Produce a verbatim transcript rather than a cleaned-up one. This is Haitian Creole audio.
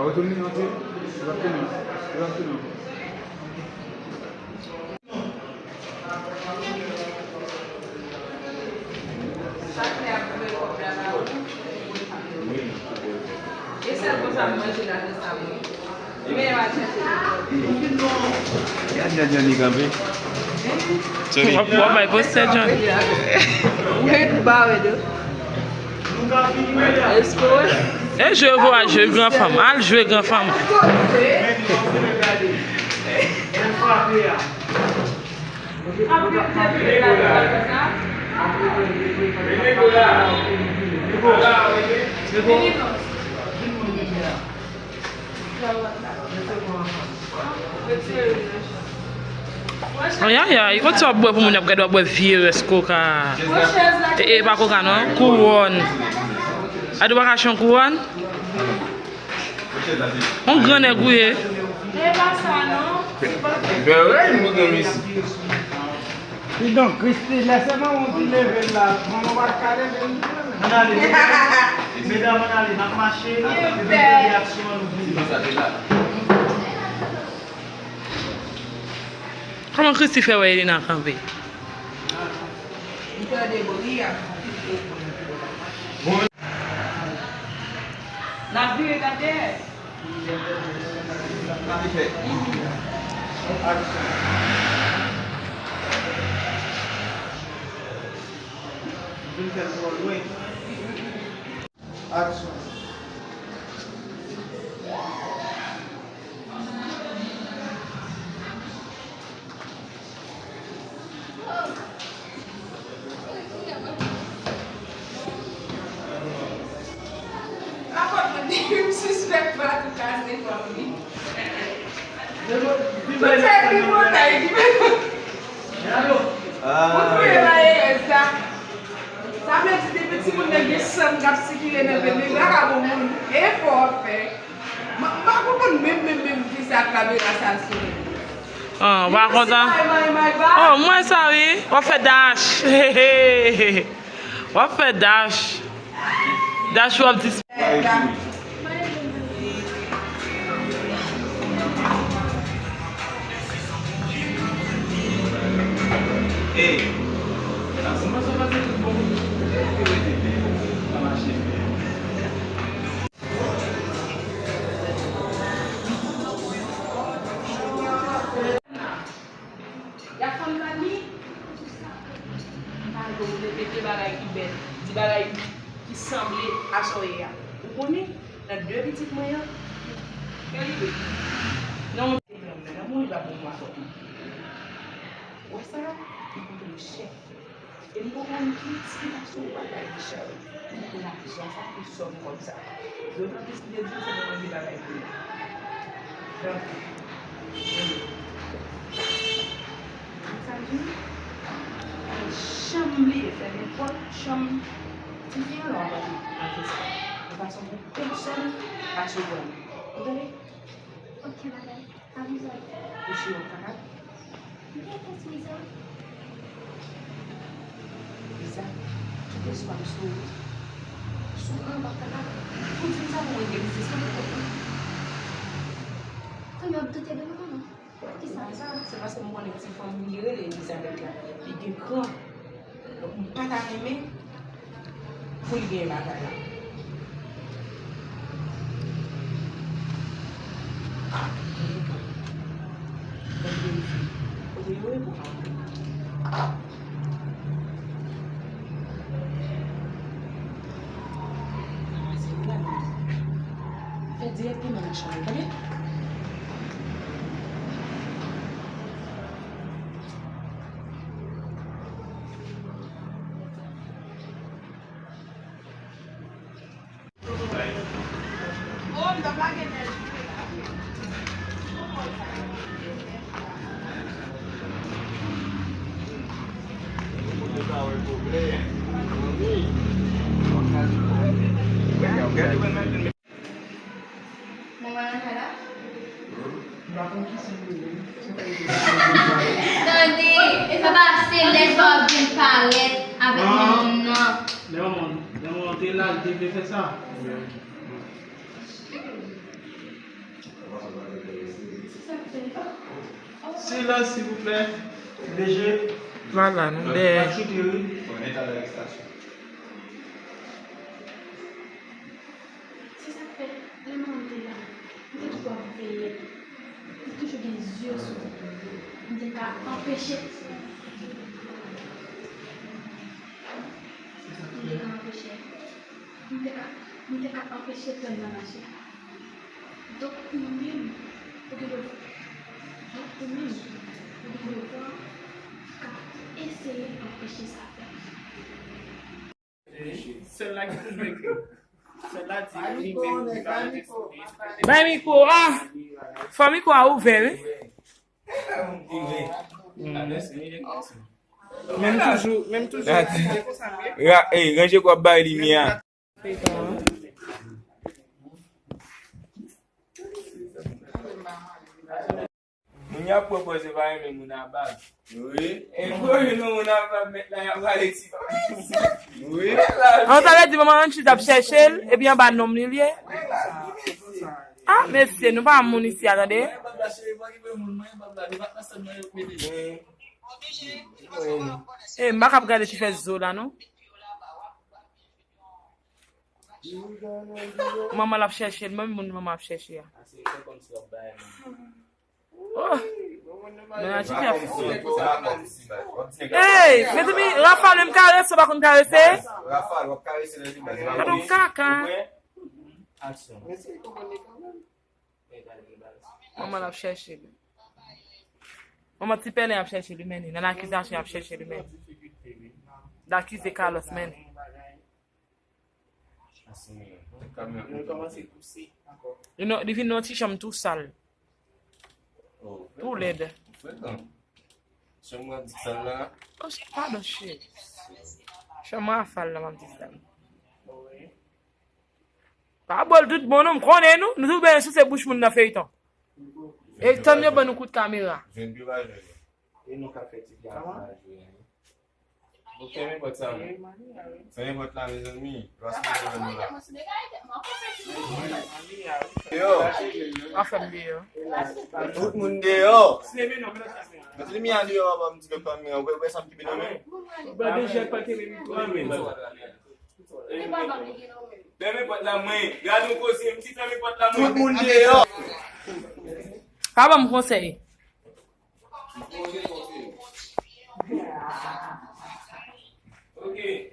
Retounen nan ti, retounen, retounen. Sa klè ap voye kòb la ba ou. E sèl konsa m manje ladan sa mwen. Men yo al chèche. Gad jan Johnny kanpe. Sorry. W ap, w ap bay poste Johnny. Red ba red. Esko e jwe yo al jwe gran fanm. Al jwe gran fanm. Ayayay, kote w ap bwè pou moun y ap gade w ap bwè vye rès koka? E, e pa koka non, kouwòn. Adi w pa ka achte yon kouwòn? Yon gran nèg ou ye. E pa sa non. Kidonk, Christy, lè se manman w ki leve l la, manman w pa t ka leve l tou. Ann ale, medam, ann ale, n ap mache, n ap fè reyaksyon an, nou vini. Kòman Christy fè wè Elena kanpe? N ap vire gade. Aksyon. Pa fòt mwen, depi m sispèk Patou ka se fanmi. Tout se tripotay ki fè. Ou touye malerèz sa. Sa vle di depi timoun nan gen san k ap sikile nan venn li, li pa ka bon moun. Efò w ap fè. M, m pa konprann menm, menm, menm fi sa ak kamera sa sou li. Ah, w pa kontan? Oh, m wè sa wi. W ap fè dash. W ap fè dash. Dash w ap dis- Y ap fann nan li. M pa vle w repete bagay ki bèl, di bagay ki sanble a sa w ye a. Ou konnen, nan de pitit mwen yo, ke li ye? Non, non, non, li pa bon mwa fòk non. Wè sa, li koute m chè. E m poko konn ki eksplikasyon ou pral bay Richard. M poko lajan sa ki sòm kòb sa. Dotan plis li te di m se pou mwen ki bagay pou li. Donk, sa m di nou, pa janm bliye fè nenpòt chanm tifi an lè w ap antre nan fèt sa. De fason pou pèsòn pa sou pran. Ou tande? Ok, madanm. Avizay. Ou si w ap kapab? Byen, kès Liza? Liza, tout espwa m sou ou. Si w kwè w p ap kapab, ou di m sa pou mwen gen biznis mwen pou kont mwen. Kounye a w ap doute de mwen, manman? Poukisa? Sa, se paske m konnen ti fanm li rele Elizabeth la, li gen kran. Donk, m pa ta renmen pou l gen bagay la. Ah, gen kran. Fò m verifye. Kote yo ye pou m ap wè? Fè dirèkteman nan chanm ou, tande? Manman nan kay la? Tande, e pa pase lè sa w ap vin parèt avèk manman m nan. Lè manman, lè manman te la, li te vle fè sa. Silans, silvouplè. D G. Vwala, nou dèyè. N ap choute, wi. Bon, eta darestasyon. Se sa k fè, lè m te la, m te toujou ap veye. M te toujou gen zye sou li. M te ka anpeche. M te ka anpeche. M te ka, m te ka anpeche tren nan mache. Donk, ou menm, ou gen devwa. Donk, ou menm, ou gen devwa ka eseye anpeche sa fèt. Sèl la ki toujou ekri. Sèl la di li menm li pa rete sou li. Bay mikwo a! Fò mikwo a ouvè, wi. Menm toujou, menm toujou. Ra-, ey, ranje kwa bay limyè a. Moun y ap pran pòz yo pa renmen moun a bag. Wi. E pou yo nou moun a bag mèt la y ap rale ti. Wi. An, sa vle di manman Ranchi t ap chèche l, epi anba nonm li l ye. Ah, mesye, nou pa moun isi a, tande. E, m pa kab gade ti fè zo la, non. Manman l ap chèche l, menm moun manman ap chèche a. Oh! Men a ti fè fou. Ey, mezanmi, Rafa menm karese, w pa konn karese? Rafa, w ap karese nan limaj. Gade yon kaka. Manman l ap chèche li. Manman ti pèlen ap chèche li, men li. Nan akizasyon ap chèche li, men li. L akize Carlos, men li. Li nan, li vin nan ti chanm tou sal. Tou lèd. Chanm mwen di sal la. Oh, padon, cheri. Chanm Rafa la, m ap di sal. Pa bò l tout bon, non, m konnen nou. Nou tou benyen souse bouch moun nan feyton. E tann yo ban nou kout kamera. Jwenn pi pa jwenn. E nou ka fè ti pye a jwe. Bon, fèmen pòt la, men. Fèmen pòt la, mezanmi. Yo. Pa fè m deyò. Tout moun deyò. Met limyè a deyò, papa, m di pèp pa m, ou wè, ou wè sa m kenbe nan men? Fèmen pòt la, mwen. Gade yon koze, m di fèmen pòt la, mwen. Tout moun deyò. Pa ban m konsèy.